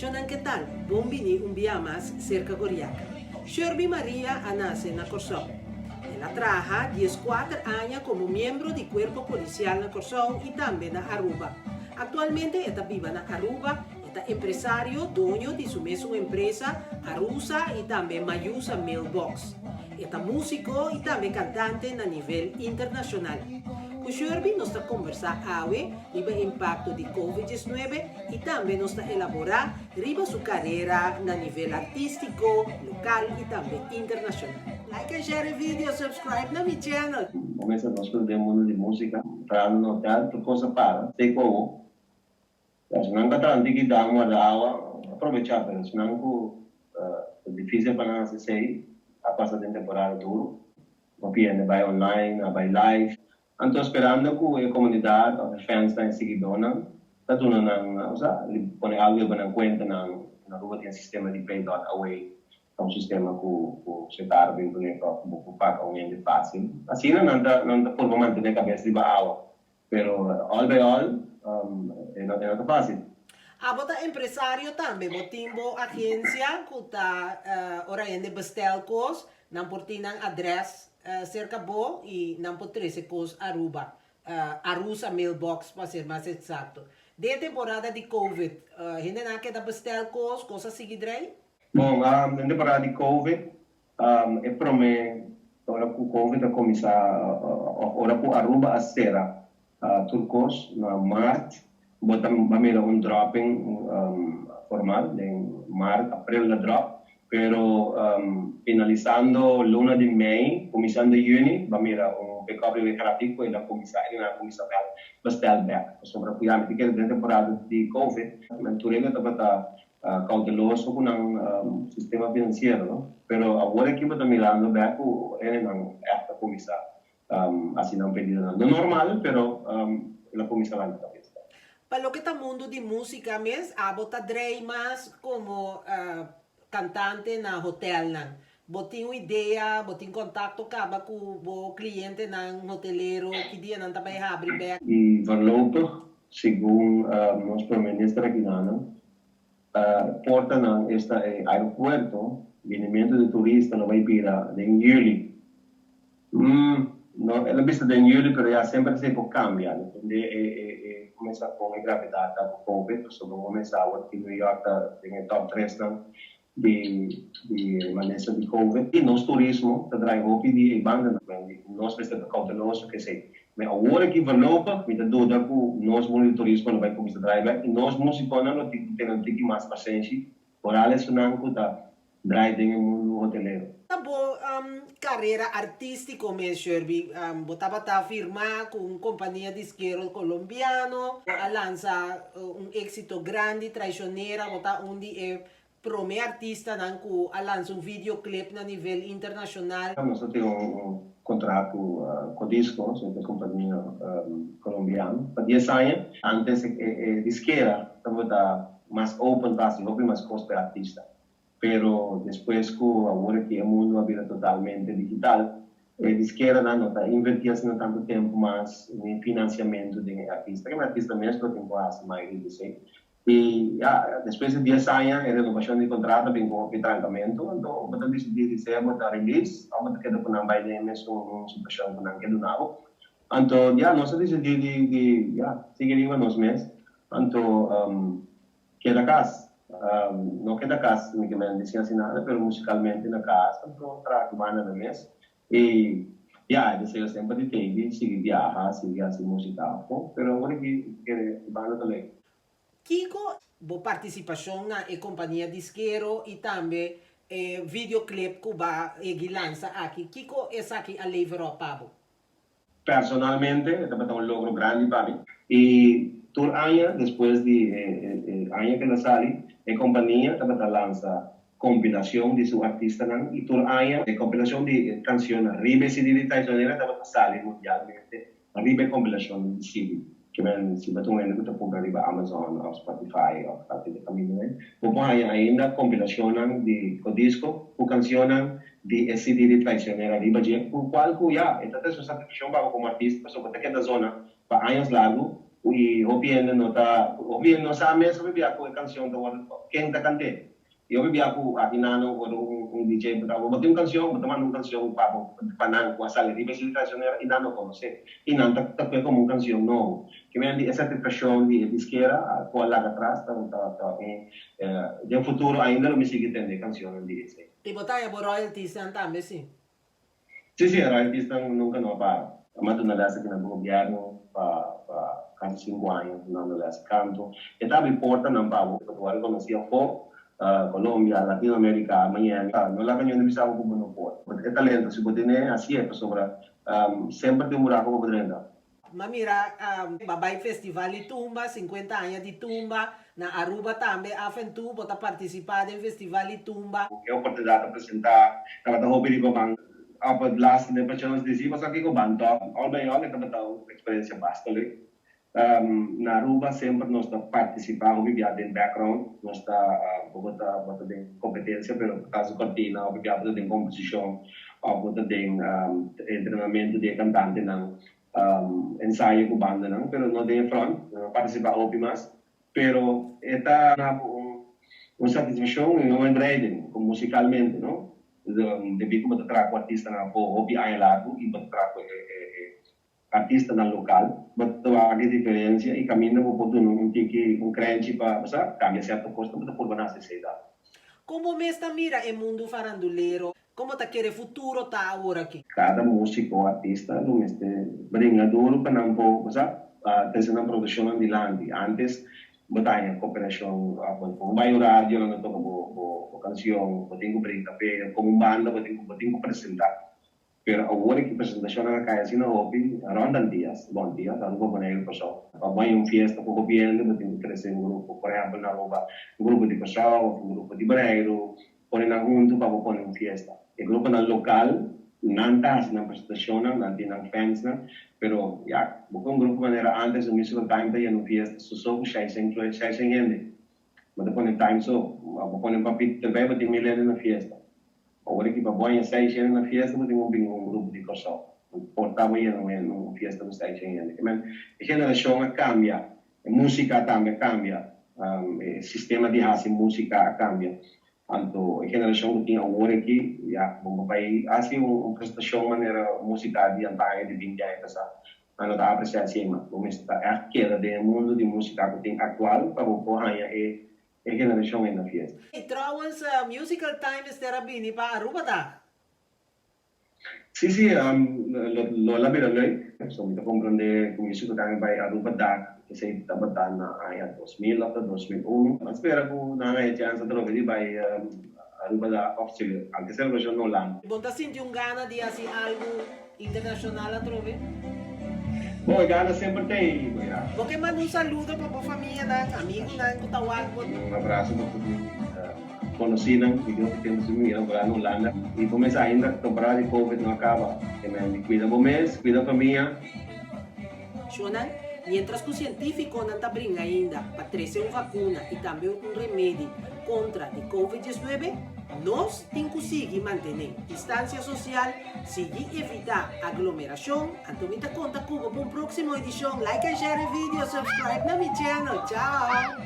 Shonan ke tal? Bon bini un bia mas serka Goriaka. Sherby Maria a nase na Kòrsou. El a traha 14 aña komo miembro di kuerpo polisial na Kòrsou i tambe na Aruba. Aktualmente e ta biba na Aruba, e ta empresario, doño di su mesun empresa, Arusa i tambe Mayusa Mailbox. E ta músiko i tambe kantante na nivel internashonal. Ku Sherby nos ta kombersá awe riba e impakto di Covid-19 i tambe nos ta elaborá riba su karera na nivel artístiko, lokal i tambe internashonal. Like and share e video, subscribe na mi channel. Comienza nos cu den mundo di musica, trahando na hotel, tur cos a para, te cu awo. Esnan cu a traha antigui dam warda awa, a probecha, pero esnan cu ta dificil pa nan haci esey, a pasa den temporada duro. Hopi hende bay online, a bay live. Anto sperando cu e comunidad of e fansnan, e siguidornan ta duna nan, osea, pone algo riba nan cuentanan. Na Aruba tin e sistema di pay dot away, ta un sistema cu cu setar bin pone cu bo por paga un hende facil. Asina nan ta nan ta purba mantene cabes riba awa. Pero all by all e no ta facil. Abo ta empresario tambe, bo tin bo agencia cu ta ora hende bestel cos, nan por tin nan adres cerca bo y nan por trece cos Aruba, Arusa mailbox pa ser mas exacto. Den e temporada di Covid, hendenan a keda bestel cos, cos a sigui drei? Bon, den temporada di Covid, e prome ora cu Covid a cuminsa of ora cu Aruba a cera tur cos na maart, bo ta mira un dropping formal den maart, april na drop, pero finalisando luna di mei, cuminsando juni, bo a mira un pick up riba e grafiek cu el a cuminsa, el a cuminsa bestel bek. Pasobra cu ya mi ta kere den temporada di Covid, tur hende tabata cauteloso cu nan sistema financiero, no? Pero awor aki bo ta mirando bek cu hendenan echt a cuminsa haci nan pedidonan. No normal, pero el a cuminsa lanta cabes. Pa loke ta mundo di musica mes, abo ta drei mas como cantante na hotelnan. Bo tin un idea, bo tin contacto caba cu bo clientenan hotelero, ki dianan ta bay habri bek? Y voorlopig, segun nos Prome Minister aki nan, portanan esta e aeropuerto, binimento di turista lo bay bira den juli. No, el a bisa den juli, pero ya semper esey por cambia, depende e cuminsa con e gravedad ta cu Covid, pasobra un momento awor aki New York ta den e top tresnan di malesa di Covid. Y nos turismo ta draai hopi di e bandanan. Nos mester ta cauteloso cu esey. Ma awor aki voorlopig mi ta duda cu nos mundo di turismo lo bay cuminsa draai bek y nos musiconan lo tin cu tene un tiki mas pasenshi vooral esunnan cu ta draai den e mundo hotelero. Ta bo carera artistico mes, Sherby. Bo tabata firma cu un compania disquero colombiano. Bo a lansa un exito grandi, Traicionera. Bo ta un di e prome artistanan cu a lansa un videoclip na nivel internacional. Nos a tin un contrato cu Codisco, e compania colombiano, pa 10 aña. Antes e disquera tabata mas open pa haci hopi mas cos pa e artista. Pero despues cu awor aki e mundo a bira totalmente digital, e disqueranan no ta inverti asina tanto tempo mas ni financiamento den e artista. E artista mes lo tin cu haci mayoria di esey. Y ya, despues di 10 aña e renovacion di contrato a bin cu hopi trancamento, anto bo ta dicidi di sea bo ta release of bo ta keda cu nan bay den e mesun situacion cu nan ke duna bo. Anto ya, nos a dicidi di ya, sigui riba nos mes. Anto keda cas, no keda cas mi ke men dicen asina nada, pero musicalmente na cas, anto traha cu banda na mes. Y ya, e deseo semper di tey di sigui biaha, sigui haci musica afo, pero awor aki kere banda ta leuk. Kiko bo partisipashon na e kompania diskero i tambe e videoclip ku ba egi lansa aki, kiko esaki a lever op pa bo? Personalmente e tabata un logro grandi pa mi. I tur aña despues di e aña ku el a sali, e kompania tabata lansa kompilacion di su artistanan i tur aña e kompilacion di e kansionnan riba e CD di Traicionera tabata sali mundialmente riba e kompilacion di CD. Ke men si bo ta un hende ku ta kumpra riba Amazon òf Spotify òf kalke di kamindanan, bo por haña ainda kompilacionnan di Codisco ku kansionnan di e CD di Traicionera riba dje, ku kual ku ya e ta trese un satisfakshon pa bo komo artista pasobra bo ta keda zona pa años largu. I hopi hende no ta, hopi hende no sa mes hopi bia ku e kanshon ta wòrdu, ken ta kant'é. I hopi bia ku aki nan ora un DJ bo ta, bo tin un kanshon, bo ta manda un kanshon pa bo, pa nan ku a sali riba e CD Traicionero i nan no konosé. I nan ta ta kue komo un kanshon nobo. Ke men di e satisfakshon di e diskera ku a laga atras ta ta ta un, den futuro ainda lo mi sigui tende e kanshonnan di esei. I bo ta haña bo royaltiesnan tambe si? Sí, sí, e royaltiesnan nunka no a para. Mi a duna lès aki na gobièrnu pa pa kasi sinku aña dunando lès kanto. E ta abri portanan pa bo pa bo wòrdu konosí afó, Colombia, Latinoamerica, Miami. No laga niun bisa bo ku bo no por. E talento si bo tene hasié pasobra semper tin un buraku pa bo drenta. M'a mira ba bai festival di tumba, 50 aña di tumba, na Aruba tambe af en toe bo ta participa den festival di tumba. E oportunidad a presenta, tabata hopi riba ban op het laatste den pacha nos disi pasobra kiko ban tok. Al bij al e tabata un experiencia basta leuk. Na Aruba semper nos ta participa hopi bia den background, nos ta bo ta bo ta den competencia pero tras di cortina hopi bia bo ta den composicion of bo ta den entrenamento di e cantantenan. Ensayo ku bandanan, pero no den e front, no a partisipá hopi mas, pero e ta duna bo un satisfakshon i un uitbreiding musikalmente, no? Debí ku bo ta traha ku artistanan afó hopi aña largu i bo ta traha ku e artistanan lokal, bo ta wak e diferensia i kaminda bo por duna un tiki, un krenchi pa, bo sa, kambia sierto kos, bo ta purba na hasi esei tambe. Kon bo mes ta mira e mundu farandulero? Kon bo ta kere futuro ta awor aki? Kada músiko o artista lo mester bringa duru pa nan por, bo sa, trese nan produkshonnan dilanti. Ántes bo ta haña koperashon, bo por bai un radio nan ta toka bo bo kanshon, bo tin ku bringa p'e, komo un banda bo tin ku bo tin ku presentá. Pero awor aki presentashonnan a kai asina hopi rònt Antias, bon Antias, Aruba, Boneiru, Kòrsou. Pa bo haña un fiesta ku hopi hende bo tin ku trese un grupo, por ehèmpel na Aruba un grupo di Kòrsou òf un grupo di Boneiru, Pone nan huntu pa bo pone un fiesta. E gruponan lokal, nan ta hasi nan presentashonnan, nan tin nan fansnan, pero ya, bo kon grupo manera antes un Musical Time ta yena un fiesta su so ku shaisen shaisen hende. Bo ta pone time so, bo pone un papito terbij bo tin mil hende na fiesta. Awor aki pa bo haña seis hende na fiesta bo tin ku bin un grupo di Kòrsou. Por ta bo yena un fiesta ku seis hende. Ke men e generashon a kambia. E músika tambe a kambia, e sistema di hasi músika a kambia. Anto e generashon ku tin awor aki, ya, bo por bai hasi un presentashon manera músika di antaño di binti aña pasá, nan no ta apresiá esei mas. Bo mester ta ègt keda den e mundu di músika ku tin aktual pa bo por haña e generashon ei na fiesta. I trouwens, Musical Time mester a bini pa Aruba ta? Sí, sí, lo la bira leuk. So mi ta comprende cu mi su ta bay Aruba dak, esey tabata na aña 2000 of ta 2001. Mi a spera cu nan haya chance atrobe di bay Aruba dak of cualke celebracion na Hulanda. Bo ta sinti un gana di haci algo internacional atrobe? Bo, e gana semper ta ey, bo ya. Bo ke manda un saludo pa bo famianan, amigunan cu ta wak bo? Un abrazo pa tur mi. Konosínan di hopi tempu sin mira bo la na Hulanda i bo mes ainda temporada di covid no a kaba. Te men di kuida bo mes, kuida famia. Shonnan, mientras ku sientífikonan ta bringa ainda pa trese un vakuna i tambe un remedi kontra di covid 19, nos tin ku sigui mantené distansia sosial, sigui evitá aglomerashon, anto mi ta konta ku bo pa un próksimo edishon. Like en share e video, subscribe na mi channel. Chao!